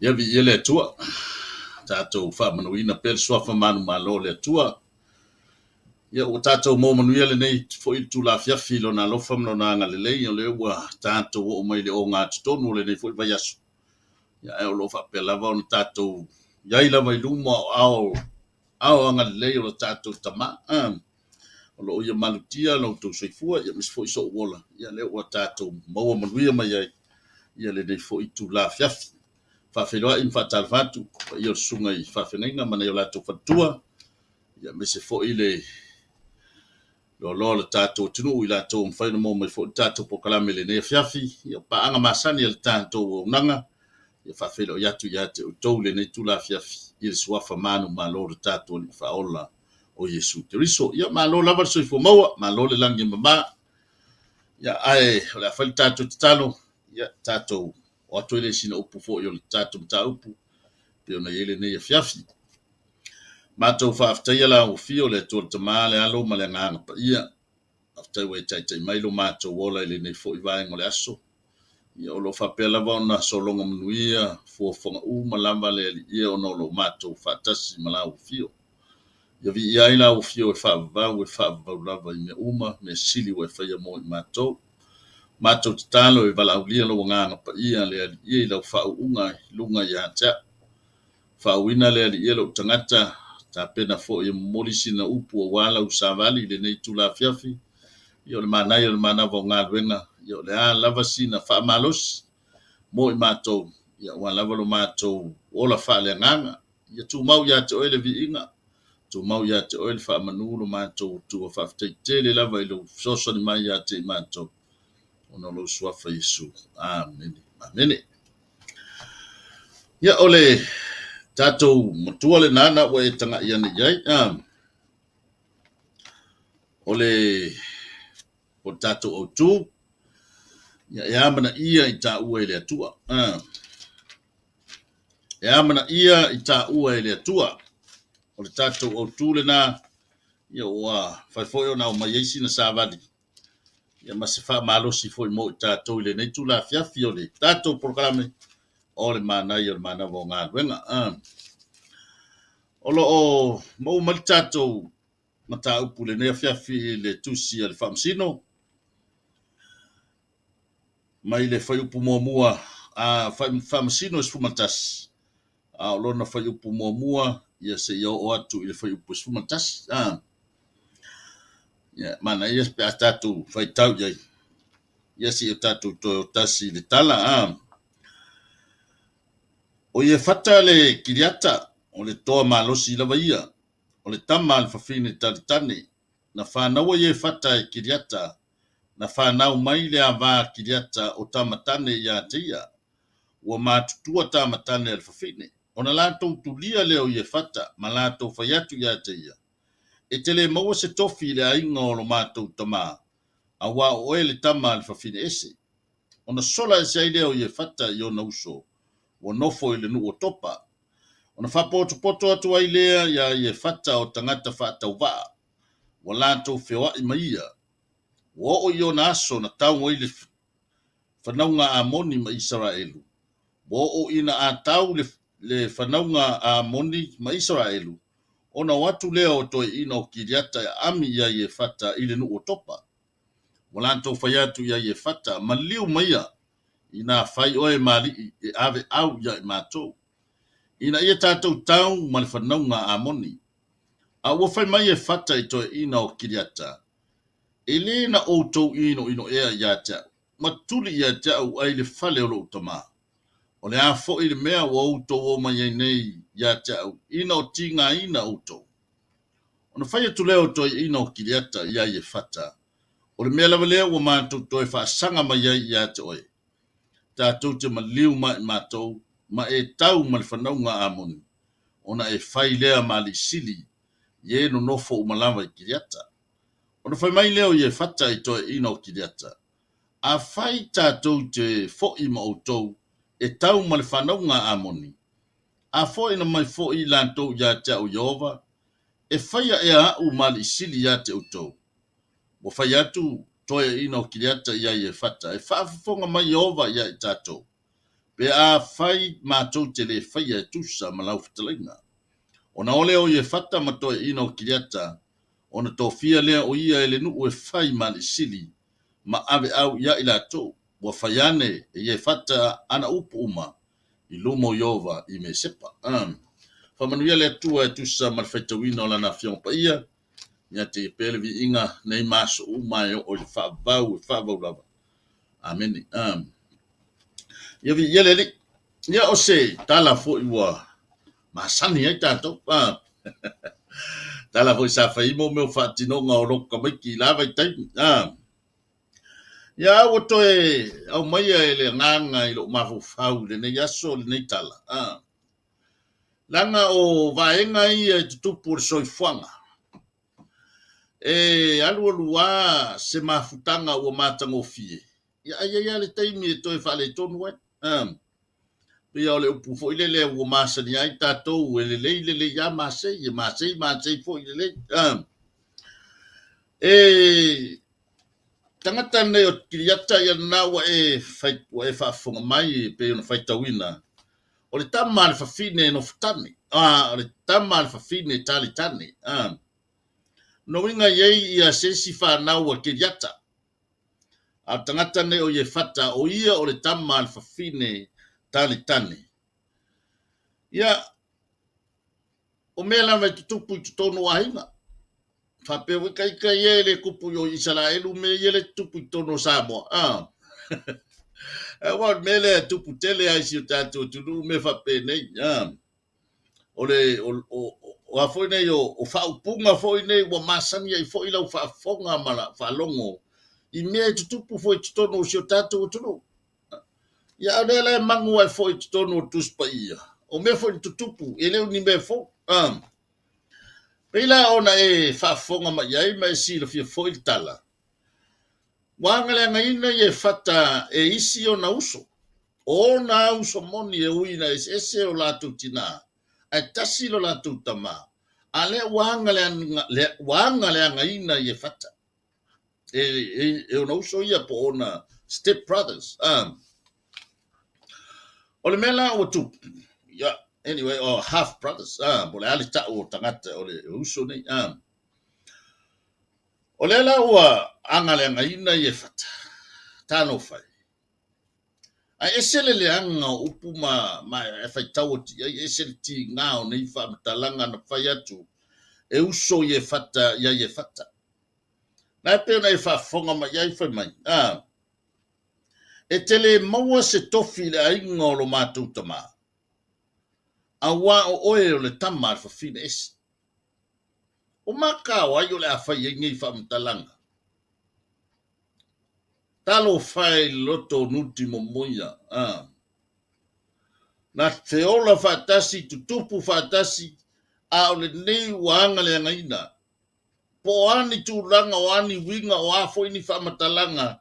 Ia viia le Atua, tatou faamanuina pea le suafa manumalo o le Atua. Ia ua tatou maua manuia lenei foi itula afiafi i Lona alofa ma Lona agalelei, o lea ua tatou oo mai i le ogatotonu o lenei foi vaiaso. Ia ae o lo o faapea lava ona tatou i ai lava i luma o aao aao agalelei o le tatou Tama. O lo o ia malutia lo outou soifua, ia aemaise foi sou ola, ia lea ua tatou maua manuia mai ai ia lenei foi itula afiafi. Faafeiloai ma faatalofa atu i le paia o susuga i faafeagaiga ma nai o latou faletua, ia aemaise foi le loaloa o le tatou atunuu i latou ua mafai ona maua mai foi le tatou polokalame i lenei afiafi. Ia o paaga masani a le tatou auaunaga, ia faafeiloai atu ia te outou i lenei itula afiafi i le suafa manumalo o le tatou Alii Faaola o Iesu Keriso. Ia malo lava le soifua maua, malo le lagi e mama. Ia ae o le a fai le tatou tatalo, ia tatou o atu ai le sina upu foi o le tatou mataupu pei ona i ai lenei afiafi. Matou faafetaia la ua o le Atua le Tama, le Alo ma le Agaga Paia. Faafetai ua e taitai mai lo matou ola i lenei foi vaega o le aso. Ia o lo o faapea lava ona sologa manuia fuafuaga uma lava le Alii e ona o lo matou faatasi ma la ua fio. Ia viia ai la ua fio e faavavau e faavavau lava i mea uma, mea sili ua e faia mo i matou. Matou tatalo e valaaulia lou Agaga Paia le Alii e i lau faauuga i luga ia te au. Faauuina le Alii e lou tagata, tapena foi e momoli sina upu aua lau savali i lenei itula afiafi. Ia o le manaia o le manava o galuega, ia o le a lava sina faamalosi mo i matou, ia aua lava lo matou ola faaleagaga. Ia tumau ia te oe le viiga, tumau ia te oe le faamanu lo matou Atua. Faafetai tele lava i lou fesoasoani mai ia te i matou, ona o lou suafa Iesu. Amene, amene. Ia o le tatou matua lena na ua e tagai ane i ai. O le o le tatou autu, ia e amanaia i taua e le Atua. E amanaia i taua e le Atua. O le tatou autu lena, ia ua fai foi ona aumai ai sina savali, ia ma se faamalosi foi mo i tatou i lenei itula afiafi o le tatou polokalame o le manaia o le manava o galuega. O lo o maua mai le tatou mataupu i lenei afiafi i le tusi a le Faamasino mai le fuaiupu muamua a Faamasino 11, a o lona fuaiupu muamua ia seia oo atu i le fuaiupu 11. Ia, manaia pe a tatou faitau i ai, ia seia tatou toe o tasi i le tala. O Iefata le Kiliata, o le toa malosi lava ia, o le tama a le fafine talitane. Na fanaua Iefata e Kiliata, na fanau mai le ava Kiliata o tamatane ia te ia. Ua matutua tamatane a le fafine. Ona latou tulia lea o Iefata ma latou fai atu ia te ia, E te le maua se tofi i le aiga o lo matou tama, aua o oe le tama a le fafine ese. Ona sola ese ai lea o Iefata i ona uso, ua nofo i le nuu o Topa. Ona faapotopoto atu ai lea iā Iefata o tagata faatauvaa, ua latou feoai ma ia. Ua oo i ona aso na tau ai le fanauga a Amoni ma Isaraelu. Ua oo ina a tau le fanauga a Amoni ma Isaraelu, ona o atu lea o toeaiina o Kiliata e aami iā Iefata i le nuu o Topa. Ua latou fai atu iā Iefata, Maliu maia, inā fai oe ma alii e ave au iā i matou, ina ia tatou tau ma le fanauga a Amoni. A ua fai mai Iefata i toeaiina o Kiliata, E lē na outou inoino ea ia te au, ma tuli ia te au ai le fale o lou tama. O le a foi le mea ua outou o mai ai nei ia te au ina o tigaina outou? Ona fai atu lea o toeaiina o Kiliata iā Iefata, O le mea lava lea ua matou toe faasaga mai ai ia te oe, tatou te maliu ma i matou, ma e tau ma le fanauga a Amoni, ona e fai lea ma alii sili i e nonofo uma lava i Kiliata. Ona fai mai lea o Iefata i toeaiina o Kiliata, Afai tatou te foi ma outou e tau ma le fanauga a Amoni, a foaina mai foi i latou ia te au Ieova, e faia ea aʻu ma alii sili ia te outou? Ua fai atu toeaiina o Kiliata iā Iefata, E faafofoga mai Ieova iā i tatou. Pe afai matou te le faia e tusa ma lau fetalaiga. Ona o lea o Iefata ma toeaiina o Kiliata, ona tofia lea o ia e le nuu e fai ma alii sili ma aveau ia i latou. Ua fai ane e Iefata ana upu uma i luma o Ieova i Mesepa. Faamanuia le Atua e tusa ma le faitauina o Lana Afioga Paia, ia te ia pea le viiga nei ma aso uma e oo i le faavavau e faavavau lava. Amene. Ia viia le Alii. Ia o se tala foi ua masani ai tatou. Tala foi sa fai mo mea o faatinoga o lotu tamaiti i la vaitaimi. Ia ua toe aumaia e le Agaga i lou mafaufau i lenei aso lenei tala. Leaga o vaega ia e tutupu o le soifuaga. E alualu lava se mafutaga ua matagofie, ia ae i ai lava le taimi e toe faaletonu ai. Pei o le upu foi lele ua masani ai tatou, e lelei lelei lava masei, e masei masei foi lelei. E tagata nei o Kiriata, ia lena ua e fai, ua e faafofoga mai e pei ona faitauina, o le tama a le fafine nofotane, o le tama a le fafine talitane. Lona uiga e i ai ia se isi fanau a Kiriata, a o le tagata nei o Iefata, o ia o le tama a le fafine talitane. Ia, o mea lava e tutupu i totonu o aiga. Faapea foi ta ita ia e le tupu i o Isaraelu mea ia le tutupu i totonu o Samoa. Aua o le mea lea e tupu tele lava i si o tatou atunuu mea faapenei. O le o, o, o a foi nei o, o faaupuga foi nei ua masani ai foi lau faafofoga ma lau faalogo i mea e tutupu foi i totonu o si o tatou atunuu. Ia, a o lea la e manu ai foi i totonu o le Tusi Paia, o mea foi na tutupu, e le o ni mea fou. Pei la ona e faafofoga mai ai ma e silafia foi le tala, ua agaleagaina Iefata e isi ona uso, o ona uso moni e ui ina eseese o latou tinā, ae tasi lo latou tamā, a lea ua agaleagaina Iefata e ona uso ia po o ona step brothers. O le mea la ua tupu, yeah, anyway, or half brothers, po o le a le tau o tagata o le uso nei. O lea la ua agaleagaina Iefata, talofa e. Ae ese le leaga o upu ma, ma e faitau atu i ai, ese le tiga o nei faamatalaga na fai atu e uso Iefata iā Iefata. Na e pei ona e faafofoga mai ai fai mai, a, E te le maua se tofi i le aiga o lo matou tamā, auā o oe o le tama a le fafine ese. O maka o ai o le a fai ai nei faamatalaga? Talofa e i le loto o nuti momoia, a. Na feola faatasi, tutupu faatasi, a o lenei ua agaleagaina. Po o a ni tulaga, o a ni uiga, o a foi ni faamatalaga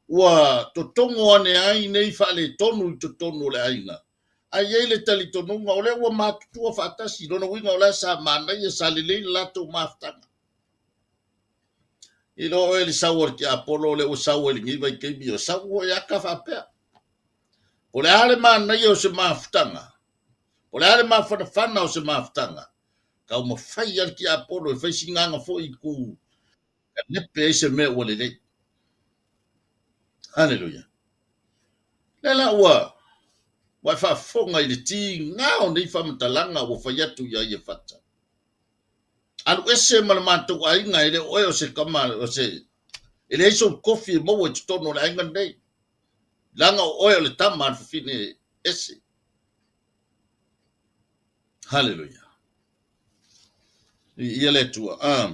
ua totogo ane ai nei faaletonu i totonu o le aiga, ae i ai le talitonuga o lea ua matutua faatasi, lona uiga o la sa manaia, sa lelei le latou mafutaga. I lo oe le sau a le tiapolo o lea ua sau ai i lenei vaitaimi, o sau ua e ata faapea. Po o le a le manaia o se mafutaga, po o le a le mafanafana o se mafutaga, taumafai lava le tiapolo e fai sinaga foi i tu kalepe ai se mea ua lelei. Haleluia. Lea la ua ua e faafofoga i le tiga o nei faamatalaga ua fai atu iā Iefata. Alu ese ma le matou aiga, e le o oe o se tama, o se, e leai sou tofi e maua i totonu o le aiga lenei, leaga o oe o le tama a le fafine ese. Haleluia. Viia le Atua.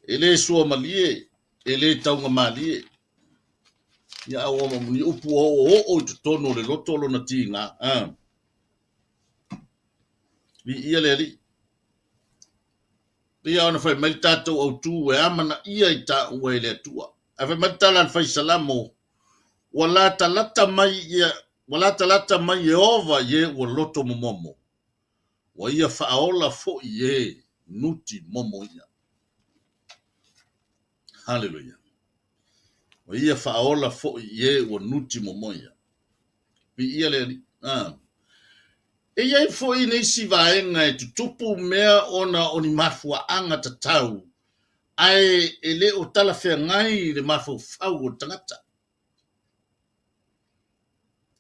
E le suamalie, e le taugamalie. Ia a ua ni upu ua oooo i totonu o le loto lona tiga. Viia le Alii. Pei lava ona fai mai le tatou autu e amanaia i taua e le Atua. Ae fai mai le tala a le Fai Salamo, ua latalata mai ia, ua latalata mai Ieova i e ua loto momomo, ua ia faaola foi i e nuti momo ia. Haleluia. Ua ia faaola foi i e ua nuti momo ia. Viia le Alii. A. E i ai foi nisi vaega e tutupu mea ona o ni mafuaaga tatau ae e le o talafeagai i le mafaufau o le tagata.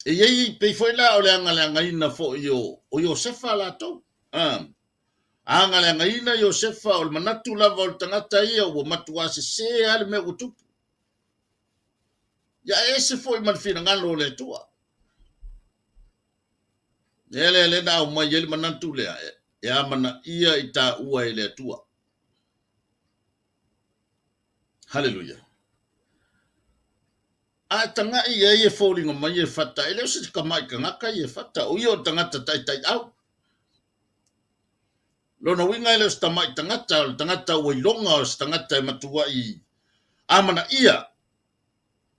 E i ai, pei foi la o le agaleagaina foi o, o Iosefa latou. A. Agaleagaina Iosefa o le manatu lava o le tagata ia ua matuā sesē lava le mea ua tupu. Ia ae ese foi ma le finagalo o le Atua. Lea lea lea na aumai ai le manatu lea, e amanaia i taua e le Atua. Haleluia. A e tagai i ai e foliga mai Iefata, e le o se tamai tagata Iefata, o ia o le tagata taitaiau. Lona uiga e le o se tamai tagata, o le tagata ua iloga, o se tagata e matuai amanaia,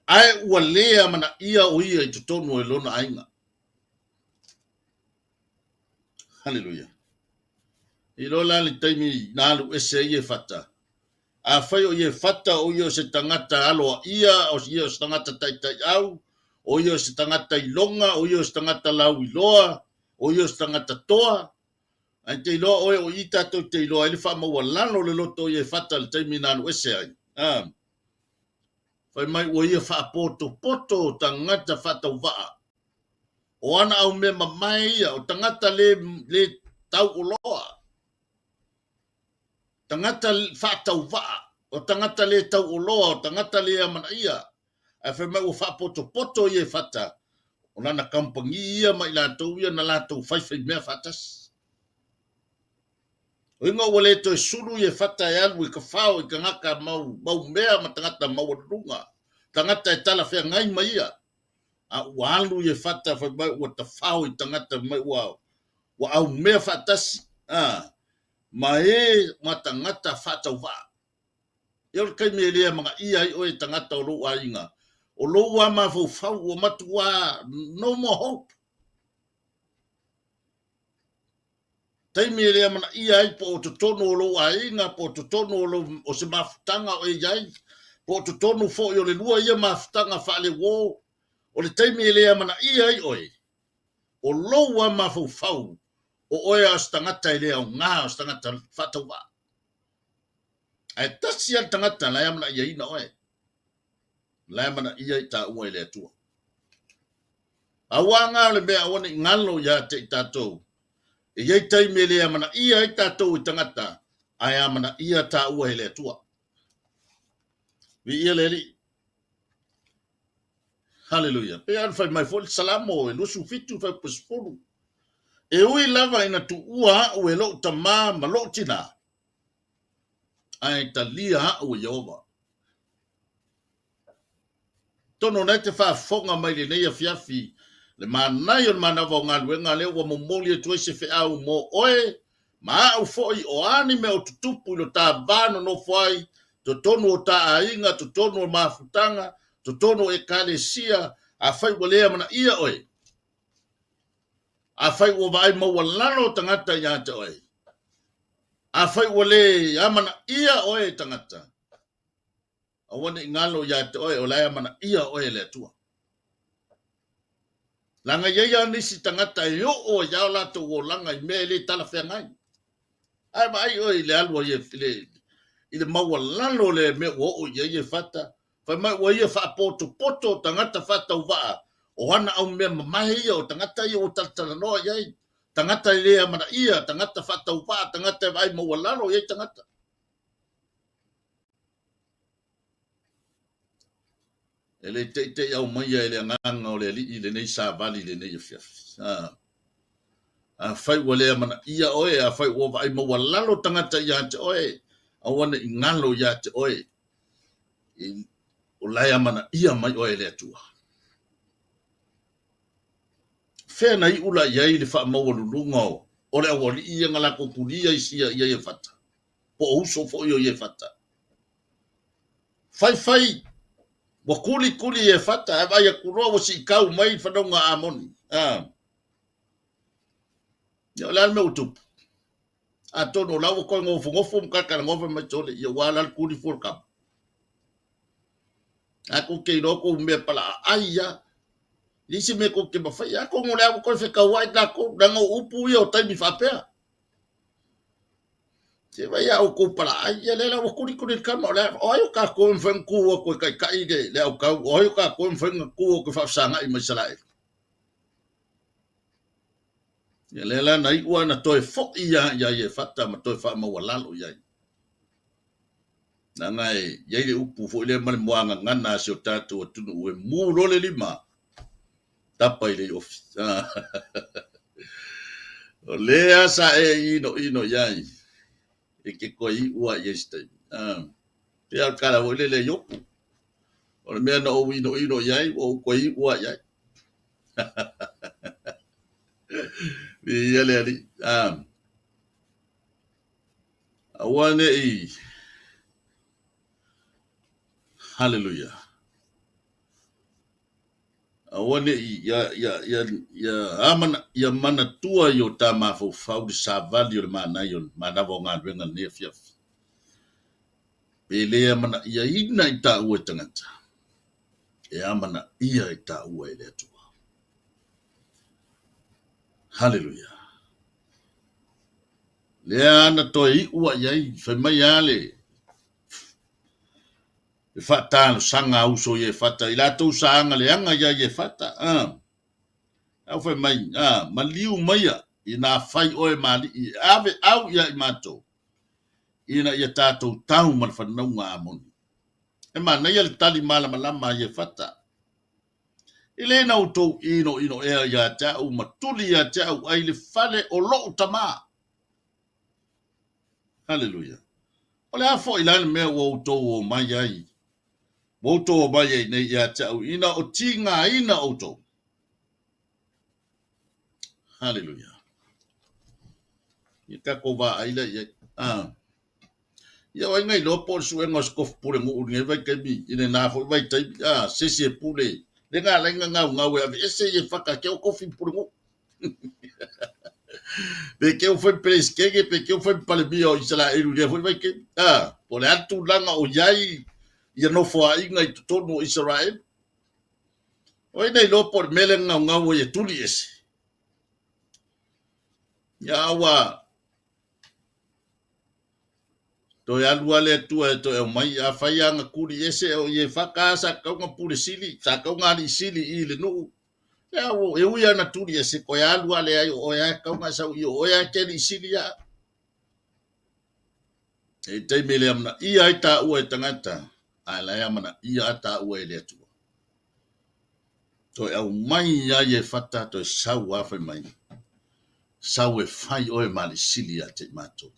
ae ua le amanaia o ia i totonu o lona aiga. Haleluia. Iloa la le taimi na alu ese ai Iefata, Afai o Iefata o ia o se tagata aloaia, o ia o se tagata taitaiau, o ia o se tagata iloga, o ia o se tagata lauiloa, o ia o se tagata toa, ae te iloa oe o i tatou te iloa ai le faamaualalo o le loto o Iefata i le taimi na alu ese ai. A. Fai mai ua ia faapotopoto tagata faatauvaa. O ana aumea mamae ia, o tagata le, le tauoloa. Tagata faatauvaa, o tagata le tauoloa, o tagata le amanaia, ae fai mai ua faapotopoto Iefata, o lana kamupani ia ma i latou ia na latou faifaimea faatasi. O iga ua le toe sulu Iefata e alu i tafao i tagata mau, mau mea ma tagata maualuluga, tagata e talafeagai ma ia, a ua alu Iefata fai mai ua tafao i tagata mai ua, ua aumea faatasi, a, ma e ma tagata faatauvaa. Ia o le taimi e le amanaia ai oe e tagata o lou aiga, o lou lava mafaufau ua matuā no more hope. Taimi e le amanaia ai po o totonu o lou aiga, po o totonu o, lou, o se mafutaga o e i ai, po o totonu foi o le lua ia mafutaga faaleuō, o le taimi e le amanaia ai oe, o lou lava mafaufau, o oe lava o se tagata e le aoga, o se tagata faatauvaa. Ae tasi lava le tagata la e amanaiaina oe, la e amanaia i taua e le Atua. Aua nga o le mea aua ne i galo ia te i tatou, e i ai taimi e le amanaia ai tatou e tagata, ae amanaia taua e le Atua. Viia le Alii. Haleluia. Pei ona fai mai foi le Salamo e 27 fuaiupu 10. E ui lava ina tuua au e lou tamā ma lou tinā, ae talia au e Ieova. Atonu o lena e te faafofoga mai lenei afiafi le manaia o le manava o galuega lea ua momoli atu ai se feau mo oe ma au foi o a ni mea o tutupu i lo ta va nonofo ai totonu o ta aiga, totonu o mafutaga, totonu o ekalesia, afai ua le amanaia oe, afai ua vaai maualalo tagata ia te oe, afai ua le amanaia oe e tagata, Aua ne i galo ia te oe, o la e amanaia oe e le Atua. Leaga e i ai lava nisi tagata e oo ai lava o latou olaga i mea e le talafeagai. Ae vaai oe i le alu a i le maualalo o le mea ua oo i ai Iefata, fai mai ua ia faapotopoto tagata faatauvaa, o ana aumea mamae ia, o tagata ia ua talatalanoa i ai, tagata e le amanaia, tagata faatauvaa, tagata e vaai maualalo i ai tagata. E le teitei aumaia e le Agaga o le Alii lenei savali i lenei afiafi. Afai ua le amanaia oe, afai ua vaai maualalo tagata ia te oe, aua ne i galo ia te oe, o la e amanaia mai oe e le Atua. Fea na iu la i ai le faamaualuluga o le aualii ia na latou tulia i sia ia Iefata? Po o uso foi o Iefata? Faifai ua kulikuli Iefata ae vaai atu loa ua siitau mai le fanauga a Amoni. A. Ia o le a le mea ua tupu? Atonu o la ua toe nofonofo ma talatalanoa fai mai sole, ia ua ala le tuli fua le tama. Ae tou te iloa tou mea palaaai ia. E leai se mea tou te mafaia. Atonu o le a ua toe fetauai tatou, leaga o upu ia o taimi faapea. Se vaai a outou palaai, ia lea la ua tuli tuli le tama, o le a, o ai o tatou e mafai ona tu atu e taitai le, le autau, o ai o tatou e mafai ona tu atu e faafesagai ma Isaraelu. Ia lea la na iu lava na toe foi lava ia Iefata ma toe faamaualalo i ai. Leaga e i ai le upu foi lea ma le muagagana a si o tatou atunuu e mu loa le lima, tapa i le iofi. O lea sa e inoino i ai, e te toe iu lava i ai se taimi. Pei lava o le tala foi lele a Iopu, o le mea na ou inoino i ai, ua ou toe iu lava i ai. Viia le Alii. Aua ne i Haleluia. Aua ne i ia, ia, ia, ia, amana, ia manatua i o ta mafaufau le savali o le manaia o le manava o galuega lenei afiafi. Pe le amanaiaina i taua e tagata, e amanaia i taua e le Atua. Haleluia. Lea na toe iu ai ai, fai mai lava le le faatalosaga a uso Iefata, i latou sa agaleaga iā Iefata, a. Au fai mai, a, maliu maia inā fai oe ma alii e ave au iā i matou, ina ia tatou tau ma le fanauga a Amoni. E manaia le tali malamalama a Iefata. E le na outou inoino ea ia te au ma tuli ia te au ai le fale o lou tamā. Haleluia. O le a foi la le mea ua outou omai ai, ua outou omai ai nei ia te au ina o tigaina outou? Haleluia. Ia tatou vaai lea i ai. Ah. Ia o ai na iloa po o le suega o se tofi pulenuu i lenei vaitaimi, i lena foi vaitaimi, a, se isi e pule, le na ala ai na gaugau e aveese Iefata ke o tofi pulenuu. Pe ke o fai peresetene, pe ke o fai palemia o Isaraelu i lea foi vaitaimi. A, po o le a le tulaga o i ai ia nofoaiga i totonu o Isaraelu. O ai na iloa po o le mea lea na gaugau ai e tuli ese. Ia a ua Toe alu lava le Atua e toe aumai, afai lava na tuli ese o Iefata sa tatau ona pule sili, sa tatau ona alii sili i le nuu, ia e ui lava na tuli ese, toe alu lava leai o oe lava e tatau ona e sau i o oe lava e te alii sili ia au. E i taimi e le amanaia ai taua e tagata, ae la e amanaia lava taua e le Atua. Toe aumai ia Iefata toe sau lava fai mai, sau e fai oe ma alii sili ia te i matou.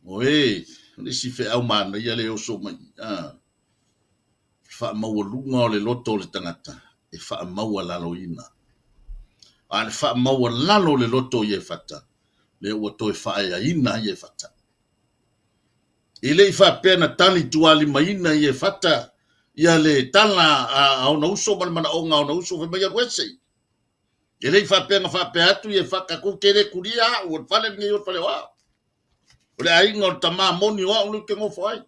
O e, o le isi feau manaia lea e oso mai, a, faamaualuga o le loto o le tagata e faamaualaloina. A le faamaualalo o le loto o Iefata, lea ua toe faaeaina ai Iefata. E le i faapea na tali tualimaina Iefata ia le tala a ona uso ma le manaoga a ona uso fai mai alu ese. E le i faapea na faapea atu Iefata tou te le tulia au, o le fale lenei o le fale o au. O le aiga o le tamā moni o au lea ou te nofo ai.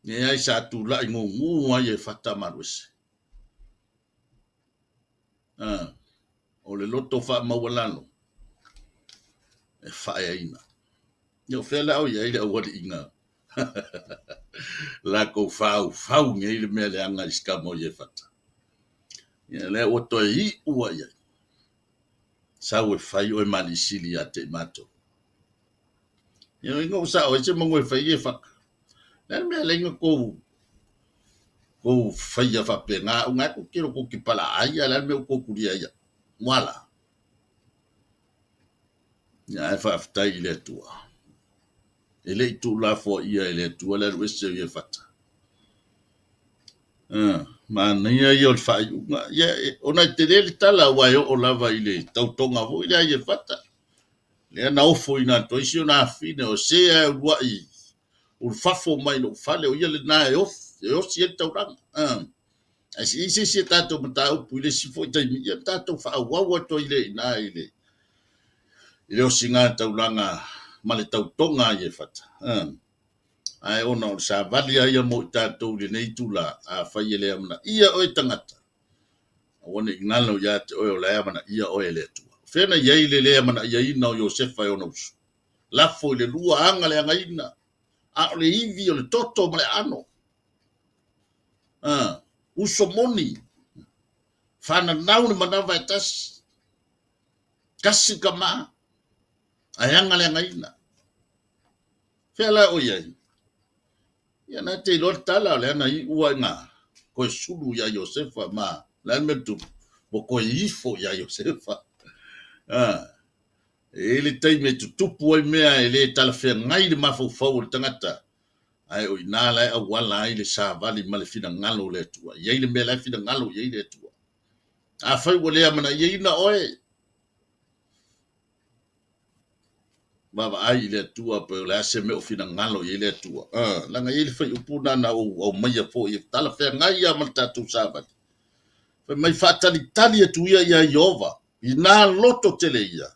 Leai, sa tulai gugu ai Iefata ma alu ese. Ah, o le loto faamaualalo e faaeaina. Ia o fea la o i ai le aualiiga latou faufau nei le mea leaga i si tama o Iefata. Ia lea ua toe iu lava i ai. Sau e fai oe ma alii sili ia te i matou. Ia ina ua sao ai se manu e fai Iefata. Le a le mea e ala ai ona tou tou faia faapena au na tou te tou te palaai a o le a le mea ua tou tulia ai au. Ua ala. Ia ae faafetai i le Atua. E le i tuulafoaia e le Atua le alu ese o Iefata. Manaia ia o le faaiuga. Ia, ona e tele le tala aua e oo lava i le tautoga foi lea a Iefata. Lea na ofoina atu ai si ona afine, o se lava e uluai ulufafo mai i lou fale, o ia lena e osi ai le taulaga. Ae se i ai se isi a tatou mataupu i le isi foi taimi, ia ona tatou faaauau atu ai lea i ina i le, i le osiga taulaga ma le tautoga a Iefata. Ae ona o le savali lava ia mo i tatou i lenei itula, afai e le amanaia oe e tagata, aua ne i galo ia te oe o la e amanaia oe e le Atua. O fea na i ai le le amanaiaina o Iosefa e ona uso? Lafo i le lua aga leagaina, a o le ivi o le toto ma le aano. Uso moni, fananau le manava e tasi, tasi le tama, ae aga leagaina. Fea la o i ai? Ia na te iloa le tala, o lea na iu lava ina toe sulu ia Iosefa ma o le a le mea na tupu? Ua toe ifo ia Iosefa. E i ai le taimi e tutupu ai mea e le talafeagai le mafaufau o le tagata, ae o i ina la e auala ai le savali ma le finagalo o le Atua. E i ai le mea la e finagalo i ai le Atua. Afai ua le amanaiaina oe, vaavaai i le Atua pe o le a se mea o finagalo i ai le Atua. Leaga e i ai le fuaiupu lena na ou aumaia foi e talafeagai lava ma le tatou savali. Fai mai, faatalitali atu ia iā Ieova, inā loto tele ia,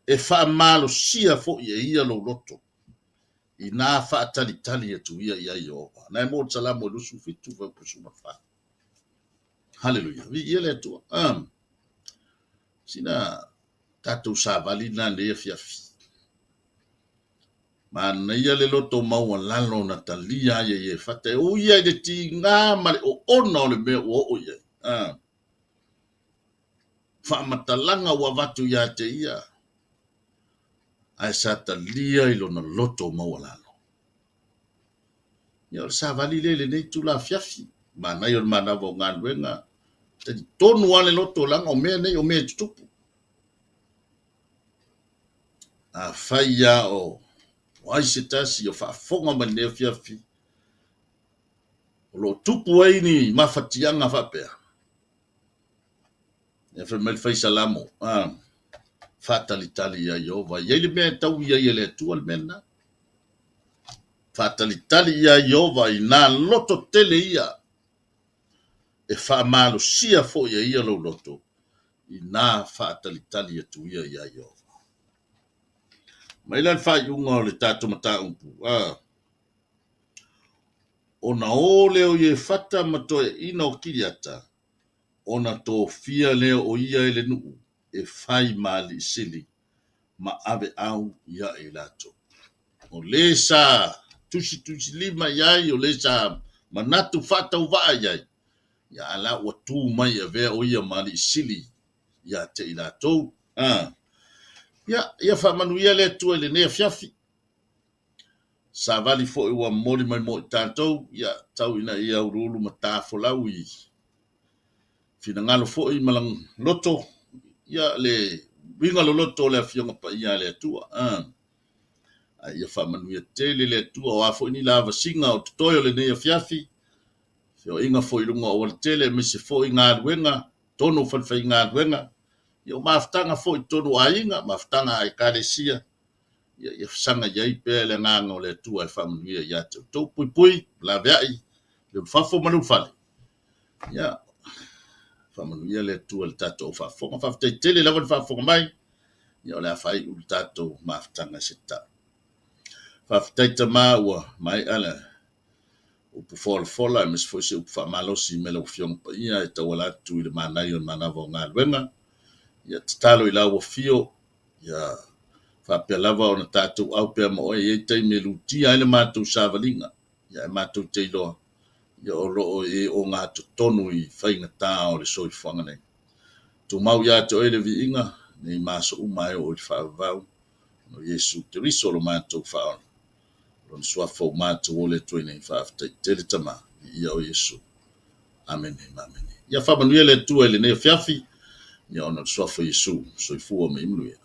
e faamalosia foi e ia lou loto. Inā faatalitali atu ia iā Ieova. Na e maua i le Salamo 27, fuaiupu 14. Haleluia, viia le Atua. Sina tatou savali lena nei afiafi. Manaia le loto maualalo na talia ai e Iefata, e ui lava i le tiga ma le oona o le mea ua oo i ai. Faamatalaga ua avatu ia te ia, ae sa talia i lona loto maualalo. Ia o le savali lea i lenei itula afiafi, manaia o le manava o galuega, talitonu lava le loto leaga o mea nei o mea e tutupu. Afai lava o ai se tasi o faafofoga mai lenei afiafi, o lo o tupu ai ni mafatiaga faapea, Ia fai mai le fai Salamo, faatalitali ia Ieova. E i ai le mea e taui ai e le Atua le mea lena. Faatalitali ia Ieova inā loto tele ia, e faamalosia foi e ia lou loto, inā faatalitali atu ia iā Ieova. Mai la le faaiuga o le tatou mataupu, ona o lea o Iefata ma toeaiina o Kiliata, ona tofia lea o ia e le nuu e fai ma alii sili ma aveau ia i latou. O le sa tusitusilima i ai, o le sa manatu faatauvaa i ai, ia a la ua tu mai e avea o ia ma alii sili ia te i latou. Ia, ia faamanuia le Atua i lenei afiafi. Savali foi ua momoli mai mo i tatou, ia tau ina ia uluulu ma ta folau i finagalo foi ma loto, ia le uiga loloto o le Afioga Paia a le Atua. A ia faamanuia tele le Atua, o a foi ni lavasiga o totoe o lenei afiafi, feoaiga foi i luga o aualatele, aemaise foi galuega, totonu o falefaigaluega, ia o mafutaga foi i totonu o aiga, mafutaga a Ekalesia, ia, ia fesagai ai pea le agaga o le Atua e faamanuia ia te outou. Puipui, laveai, le ulufafo ma le ulufale. Ia, faamanuia le Atua i le tatou faafofoga. Faafetai tele lava le faafofoga mai. Ia, o le a faaiu le tatou mafutaga i se tau. Faafetai Tama ua maea le upu folafola aemaise foi se upu faamalosi mai lau Afioga Paia e tauala atu i le manaia o le manava o galuega. Ia tatalo i lau afio, ia faapea lava ona tatou au pea ma oe e i ai taimi e lutia ai le matou savaliga, ia ae matou te iloa, ia o lo o e ogatotonu i faigata o le soifuaga nei. Tumau ia te oe le viiga, nei ma aso uma e oo i le faavavau, ona o Iesu Keriso lo matou Faaola. Lona suafa ua matou ole atu ai nei, faafetai tele Tama, viia oe Iesu. Amene ma amene. Ia faamanuia le Atua i lenei afiafi, ia ona o le suafa o Iesu, soifua ma ia manuia.